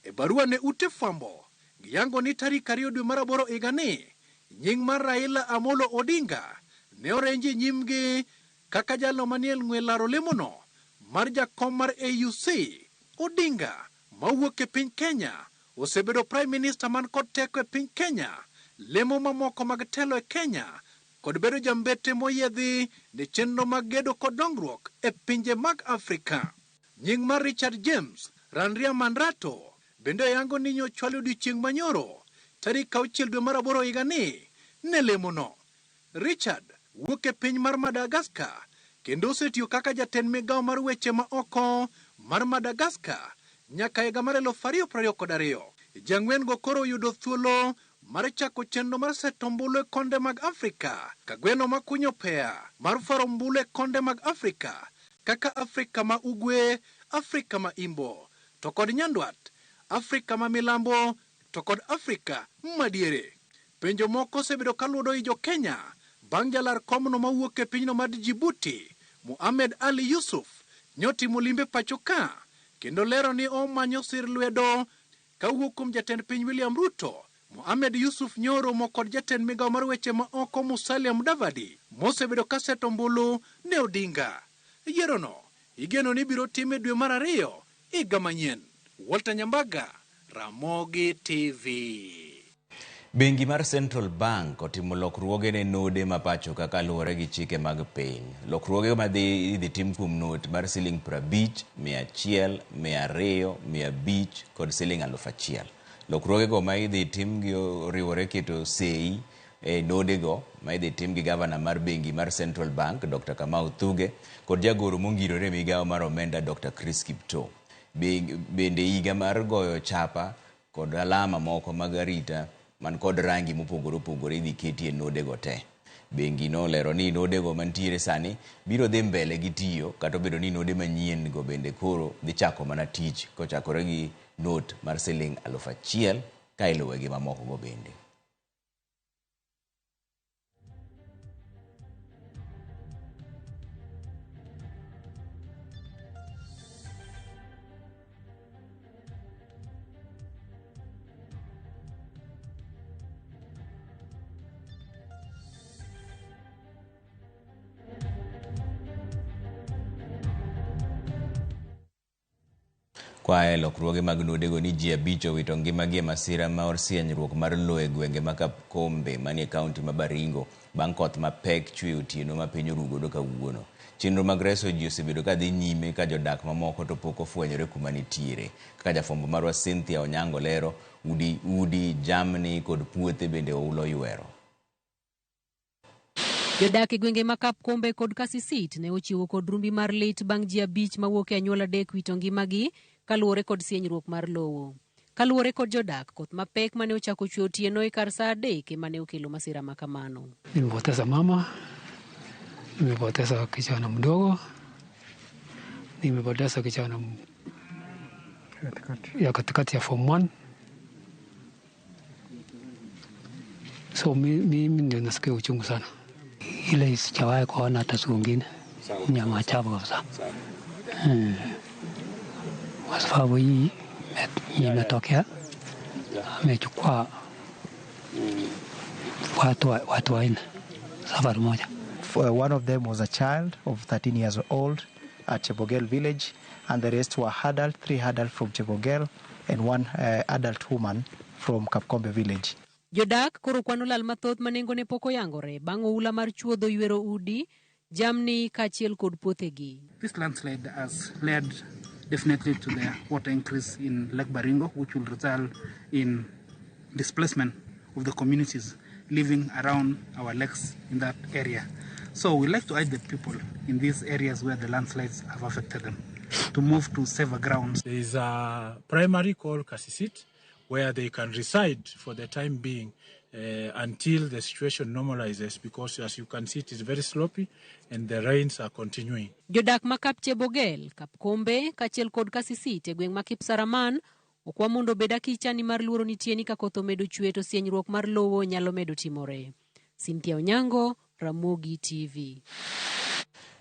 Speaker 3: E barua ne ute fwambo giyango ni tarik 2 dwe mar 8 higani nying mar Raila Amolo Odinga ne orenji nyimgi kaka jalno manie ng'we laro lemono mar jakom mar AUC. Odinga mawuok e piny Kenya osebedo Prime Minister man kod teko e piny Kenya, lemo mamoko mag telo e Kenya kod bedo jambete moyiedhi ne chenro mag gedo kod dongruok e pinje mag Afrika. Nying mar Richard James Randriamandrato bende oyango ni nyochwalo odiechieng' manyoro tarik 6 dwe mar 8 higani ne lemono. Richard wuok e piny mar Madagascar kendo osetiyo kaka jatend migawo mar weche ma oko mar Madagascar nyaka higa mar 2022. Ji 4 go koro oyudo thuolo mar chako chenro mar seto ombulu e konde mag Afrika ka gweno makunyo peya mar fwaro ombulu e konde mag Afrika kaka Afrika ma Ugwe, Afrika ma Imbo, to kod Nyandwat, Afrika ma Milambo, to kod Afrika madiere. Penjo moko osebedo kaluodo i jo Kenya bang' jalar komno mawuok e pinyno mar Djibouti, Muhammad Ali Yusuf, nyotimo limbe pacho ka kendo lero ni omanyo sir lwedo kawuok kuom jatend piny William Ruto. Muhammad Yusuf nyoromo kod jatend migawo mar weche ma oko Musalia Mudavadi mosebedo kaseto ombulu ne Odinga. Yierono igeno ni biro time dwe mar 2 higa manyien. Walter Nyambaga, Ramogi TV.
Speaker 1: Bengi mar Central Bank otimo lokruoge ne node ma pacho kaka luwore gi chike mag piny. Lokruoge ma idhi tim kuom not mar siling 50, 100, 200, 500 kod siling 1000. Lokruoge go ma idhi tim gi oriwore keto sei e node go ma idhi tim gi gavana mar bengi mar Central Bank Dr. Kamau Thuge kod jagoro mongirore e migawo mar omenda Dr. Chris Kiptoo. Bende higa mar goyo chapa kod alama moko mag arita man kod rangi mopogore opogore idhi keti e node go te. Bengi nolero ni node go mantiere sani biro dhi mbele gi tiyo kata obedo ni node manyien go bende koro dhi chako mana tich kochakore gi not mar siling 1000 ka iluwe gi mamoko go bende. Kwae lokruoge mag nodego ni ji 5 owito ngimagi e masira mar sienyruok mar lowo e gwenge ma Kapkombe manie kaunti ma Baringo bang' koth mapek chwe otieno ma piny orugodo kawuono. Chenro mag reso ji osebedo ka dhi nyime ka jodak mamoko to pok ofwenyore kuma nitiere. Kaka jafwambo marwa Cynthia Onyango lero, udi, jamni kod puothe bende oulo ywero.
Speaker 4: Jodak e gwenge ma Kapkombe kod Kasisit ne ochiwo kod rumbi mar lit bang' ji 5 mawuok e anyuola 3 wito ngimagi kaluwore kod sienyruok mar lowo. Kaluwore kod jodak, koth mapek mane ochako chwe otieno e kar saa 3 ema ne okelo masira ma kamano.
Speaker 5: Nimepoteza mama, nimepoteza kijana mdogo, nimepoteza kijana ya katikati ya form 1. So mimi ndio nasikia uchungu sana. Ile sijawahi kuona hata siku ingine. Ni ya maajabu kabisa. Kwa sababu hii imetokea, amechukua watu wanne safari moja.
Speaker 2: One of them was a child of 13 years old at Chebogel village, and the rest were adult, 3 adults from Chebogel and 1 adult woman from Kapkombe village.
Speaker 4: Jodak koro kwano lal mathoth ma nengone pok oyangore bang' oula mar chuodho ywero udi, jamni kaachiel kod puothegi.
Speaker 6: This landslide has led definitely to the water increase in Lake Baringo, which will result in displacement of the communities living around our lakes in that area. So we like to urge the people in these areas where the landslides have affected them to move to safer grounds.
Speaker 8: There is a primary called Kasisit where they can reside for the time being until the situation normalizes, because as you can see it is very sloppy and the rains are continuing.
Speaker 4: Jodak ma Kapchebogel, Kapkombe kaachiel kod Kasisit e gweng' ma Kipsaraman okwa mondo obed akicha nimar luoro nitie ni ka koth omedo chwe to sienyruok mar lowo nyalo medo timore. Cynthia Onyango, Ramogi TV.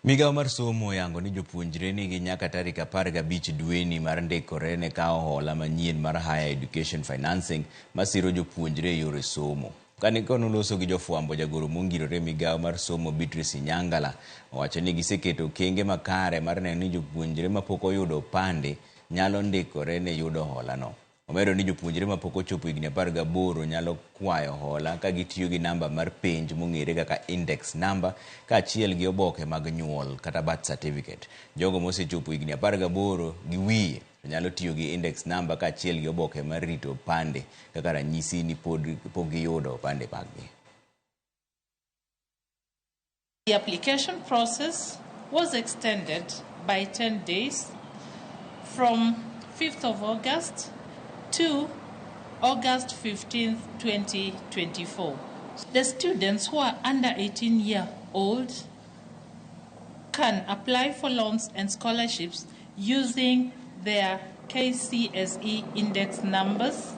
Speaker 1: Migawo mar somo oyango ni jopuonjre nigi nyaka tarik 15 dweni mar ndikore ne kawo hola manyien mar Higher Education Financing masiro jopuonjre e yore somo. Kane konoloso gi jofwambo, jagoro mongirore migawo mar somo Beatrice Inyangala owacho ni giseketo okenge makare mar neno ni jopuonjre mapok oyudo opande nyalo ndikore ne yudo holano. Omedo ni jopuonjre mapok ochopo higni 18 nyalo kwayo hola ka gitiyo gi namba mar penj mong'ere kaka index number kaachiel gi oboke mag nyuol kata birth certificate. Jogo mosechopo higni 18 gi wiye to nyalo tiyo gi index number kaachiel gi oboke mar rito opande kaka ranyisi ni pok giyudo opande maggi.
Speaker 11: The application process was extended by 10 days from 5th of August to August 15th, 2024. The students who are under 18 years old can apply for loans and scholarships using their KCSE index numbers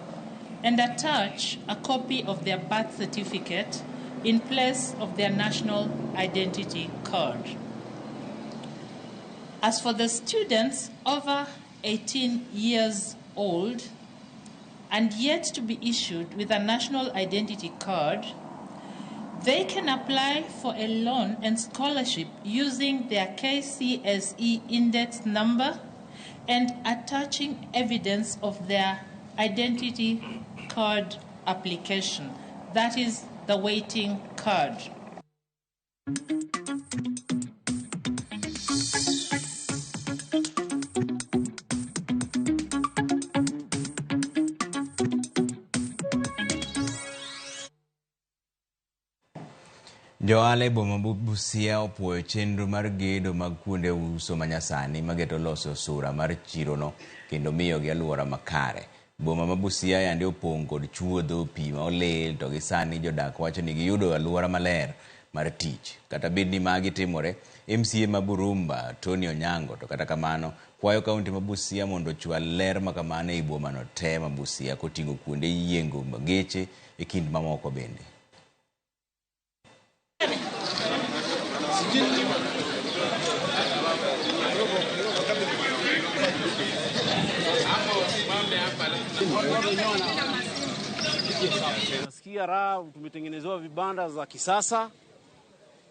Speaker 11: and attach a copy of their birth certificate in place of their national identity card. As for the students over 18 years old and yet to be issued with a national identity card, they can apply for a loan and scholarship using their KCSE index number and attaching evidence of their identity card application. That is the waiting card.
Speaker 1: Johala e boma ma Busia opuoyo chenro mar gedo mag kuonde uso manyasani mageto loso sura mar chirono kendo miyogi alwora makare. Boma ma Busia yande opong' kod chuodho, pi ma olil, to gi sani jodak wacho ni giyudo alwora maler mar tich. Kata bed ni magi timore, MCA ma Burumba, Tony Onyango, to kata kamano kwayo kaunti ma Busia mondo ochwal ler makamano ei bomano te ma Busia koting'o kuonde yiengo geche e kind mamoko bende.
Speaker 7: Nasikia raha, tumetengenezewa vibanda za kisasa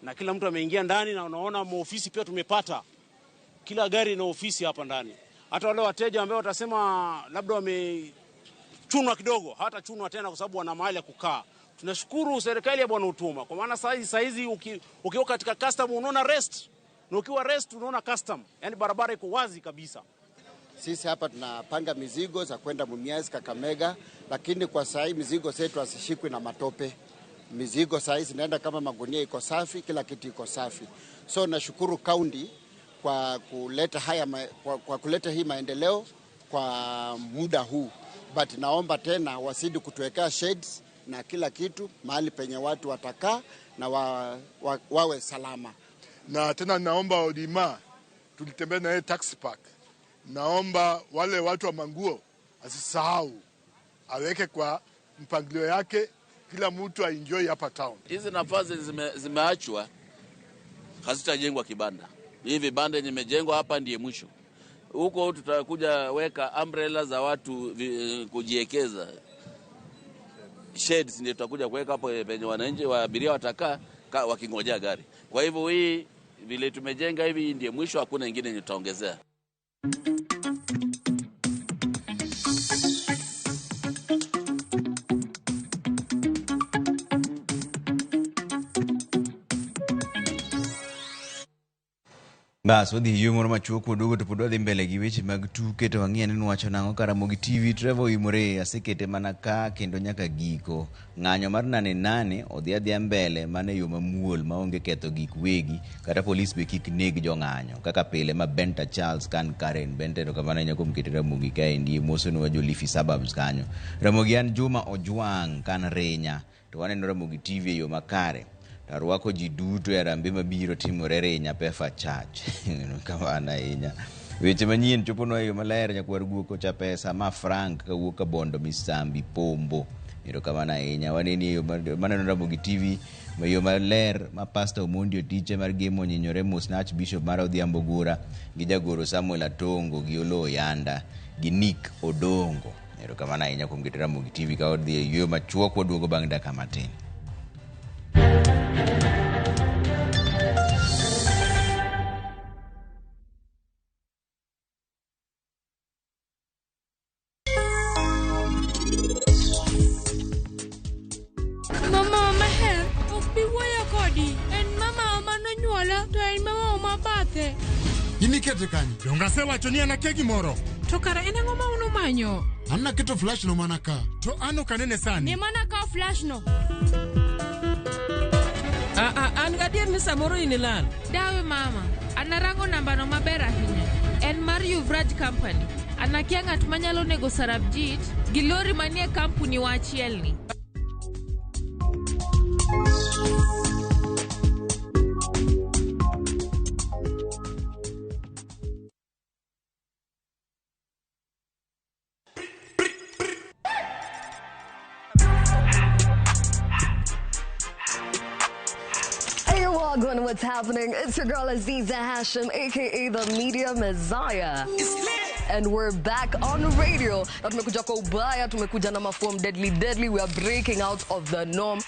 Speaker 7: na kila mtu ameingia ndani, na unaona maofisi pia tumepata. Kila gari na ofisi hapa ndani. Hata wale wateja ambao watasema labda wamechunwa kidogo, hawatachunwa tena kwa sababu wana mahali ya kukaa. Tunashukuru serikali ya Bwana Utuma kwa maana saizi ukiwa katika custom unaona rest, na ukiwa rest unaona custom, yani barabara iko wazi kabisa.
Speaker 9: Sisi hapa tunapanga mizigo za kwenda Mumias, Kakamega, lakini kwa saa hii mizigo zetu hazishikwi na matope. Mizigo saa hii zinaenda kama magunia iko safi, kila kitu iko safi. So nashukuru kaunti kwa kuleta haya kwa kuleta hii maendeleo kwa muda huu. But naomba tena wasidi kutuwekea shades na kila kitu mahali penye watu watakaa na wawe salama.
Speaker 16: Na tena naomba Odima, tulitembea na yeye taxi park. Naomba wale watu wa manguo asisahau, aweke kwa mpangilio yake, kila mtu aenjoy hapa town.
Speaker 17: Hizi nafasi zimeachwa
Speaker 10: Hazitajengwa kibanda. Hii vibanda yenye imejengwa hapa ndiye mwisho. Huko tutakuja weka umbrella za watu kujiekeza. Shades ndio tutakuja kuweka hapo penye wananchi wa abiria watakaa wakingojea gari. Kwa hivyo hii vile tumejenga hivi ndiye mwisho, hakuna nyingine yenye tutaongezea.
Speaker 1: Bas, wadhi yweyo moro machuok waduogo to pod wadhi mbele gi weche mag tuke to wang'i ane ni wacho nang'o ka Ramogi TV. Trevor Oimore asekete mana ka kendo nyaka giko. Ng'anyo mar nane nane odhi adhiya mbele mana e yo mamuol maonge ketho gik wegi kata polis be kik neg jong'anyo kaka pile ma Benta Charles kan Karen. Benta erokamano ahinya kuom kete Ramogi kaendi mosonwa jo Lifi suburbs kanyo. Ramogi an Juma Ojwang' kan Rinya to waneno Ramogi TV e yo makare. Arwako ji duto e harambee mabiro timore Rinya Pefa Church. Kamano ahinya. Weche manyien choponwa e yo maler nyakwar guok ocha pesa ma Frank kawuok Kabondo Misambi Pombo. Erokamano ahinya. Waneni e yo maneno Ramogi TV e yo maler ma Pastor Omondi Otiche mar Gemo onyinyore mos na Archbishop mar Odhiambo Gura gi jagoro Samuel Atongo gi Oloo Yanda gi Nick Odongo. Erokamano ahinya kuom keto Ramogi TV ka odhi e yweyo machuok waduogo bang' dakika matin.
Speaker 36: Mama maher, ok bi wuoyo kodi. En mama manonyuola to en mama ma bathe.
Speaker 12: Inikete kanyo.
Speaker 13: Donge asewacho ni an akia gimoro?
Speaker 36: To kara en ang'o ma unumanyo?
Speaker 12: An naketo flash no mana ka.
Speaker 13: To an ok anene sani.
Speaker 36: Ne mana kawo flash no.
Speaker 35: An gadier ni samoro in ilal.
Speaker 36: Dawe mama, an arango nambano maber ahinya. En mar Yuvraj Company. An akia ng'at manyalo nego Sarabjit gi lori manie kampuni wa achielni.
Speaker 14: What's happening? It's your girl Aziza Hashim, aka the Media Messiah. And we're back on radio. Na tumekuja kwa ubaya, tumekuja na maform deadly deadly. We are breaking out of the norm.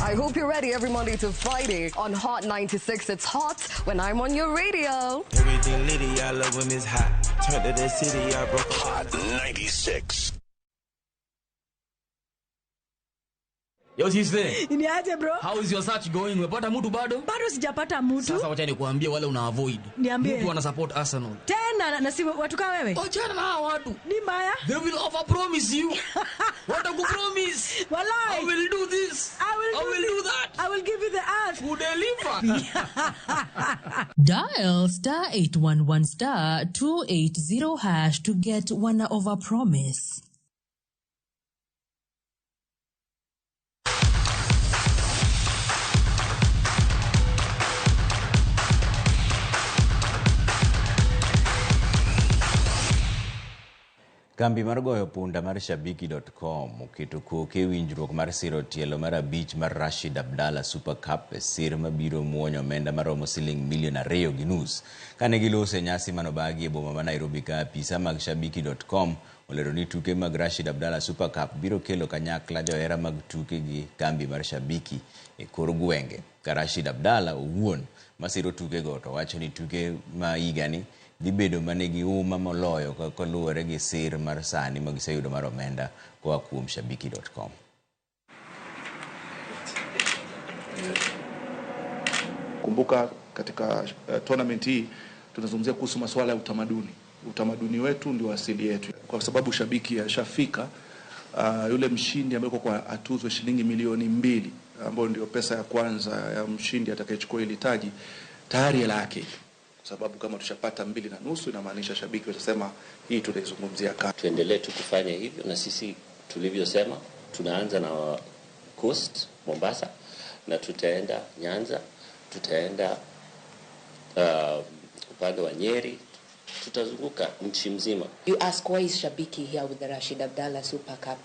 Speaker 14: I hope you're ready every Monday to Friday on Hot 96. It's hot when I'm on your radio.
Speaker 15: Everything litty, I love when it's hot. Turned to the city, I broke
Speaker 17: Hot 96.
Speaker 18: Yo sister.
Speaker 19: Niaje bro?
Speaker 18: How is your search going? Umepata mtu bado?
Speaker 19: Bado sijapata mtu.
Speaker 18: Sasa wacha nikuambie wale una avoid.
Speaker 19: Niambie.
Speaker 18: Mtu ana support Arsenal.
Speaker 19: Tena na si watu kama wewe?
Speaker 18: Achana na hawa watu.
Speaker 19: Ni mbaya.
Speaker 18: They will over promise you. Watakupromise.
Speaker 19: Walai.
Speaker 18: I will do this.
Speaker 19: I will
Speaker 18: do that.
Speaker 19: I will give you the earth.
Speaker 18: Who deliver.
Speaker 20: Dial star 811 star 280 hash to get one over promise.
Speaker 1: Kambi mar goyo punda mar Shabiki.com oketo koke winjruok mar siro tielo mar 5 mar Rashid Abdalla Super Cup e sir mabiro muonyo omenda maromo siling milion 2.5. Kane giloso e nyasi manobagi e boma ma Nairobi ka apisa mag Shabiki.com olero ni tuke mag Rashid Abdalla Super Cup biro kelo kanyakla johera mag tuke gi kambi mar Shabiki e kor gwenge. Ka Rashid Abdalla owuon masiro tukego to wacho ni tuke ma higani dhi bedo manigi uma moloyo kaluwore gi sir mar sani ma giseyudo mar omenda koa kuom Shabiki.com.
Speaker 21: Kumbuka katika tournament hii tunazungumzia kuhusu masuala ya utamaduni. Utamaduni wetu ndio asili yetu. Kwa sababu Shabiki ashafika, yule mshindi ambaye kwa atuzwe shilingi milioni 2 ambayo ndio pesa ya kwanza ya mshindi atakayechukua ile taji, tayari hela yake. Kwa sababu kama tushapata 2.5 inamaanisha Shabiki watasema hii tunaizungumzia kama.
Speaker 22: Tuendelee tu kufanya hivyo, na sisi tulivyosema tunaanza na Coast Mombasa na tutaenda Nyanza, tutaenda upande wa Nyeri, Tutazunguka nchi mzima.
Speaker 2: You ask why is Shabiki here with the Rashid Abdalla Super Cup?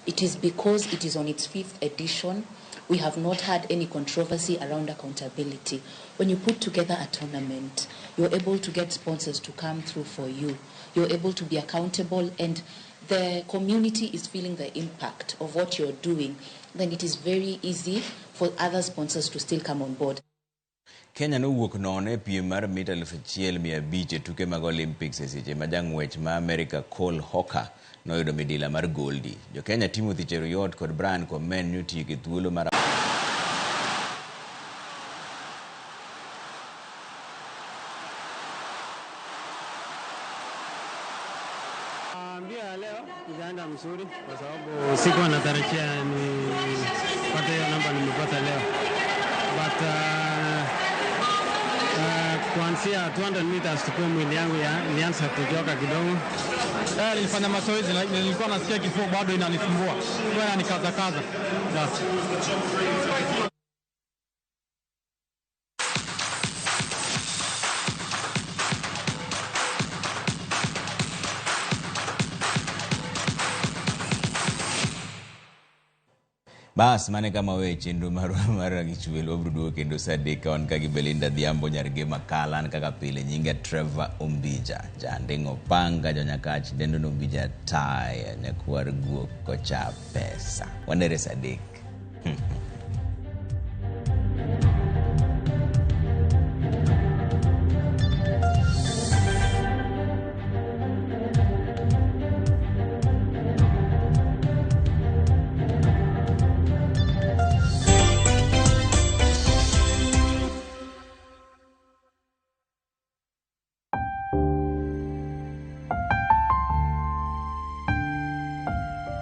Speaker 2: It is because it is on its fifth edition. We have not had any controversy around accountability. When you put together a tournament, you're able to get sponsors to come through for you. You're able to be accountable, and the community is feeling the impact of what you're doing. Then it is very easy for other sponsors to still come on board.
Speaker 1: Kenya nowuok nono e piem mar mita 1500 e tuke mag Olympics e seche ma jang'wech ma Amerika Cole Hocker noyudo midila mar goldi. Jo Kenya Timothy Cheruiyot kod Brian Komen notieko e thuolo mar
Speaker 3: Mbio ya leo itaenda mzuri kwa sababu sikuwa natarajia nipate hiyo namba nimepata leo, but kuanzia 200 meters tukuwa mwili yangu ilianza kuchoka kidogo.
Speaker 5: Nilifanya mazoezi, nilikuwa nasikia kifua bado inanisumbua, kwa inanikazakaza. Yes.
Speaker 1: Bas mane kama we chenro marwa mar Rang'ich Welo wabiro duogo kendo saa adek ka wan ka gi Belinda Adhiambo nyar Gema Kala an kaka pile nyinga Trevor Ombija janding' opanga jonyakach dendo no Ombija taya nyakwar guok kocha pesa wanere saa adek.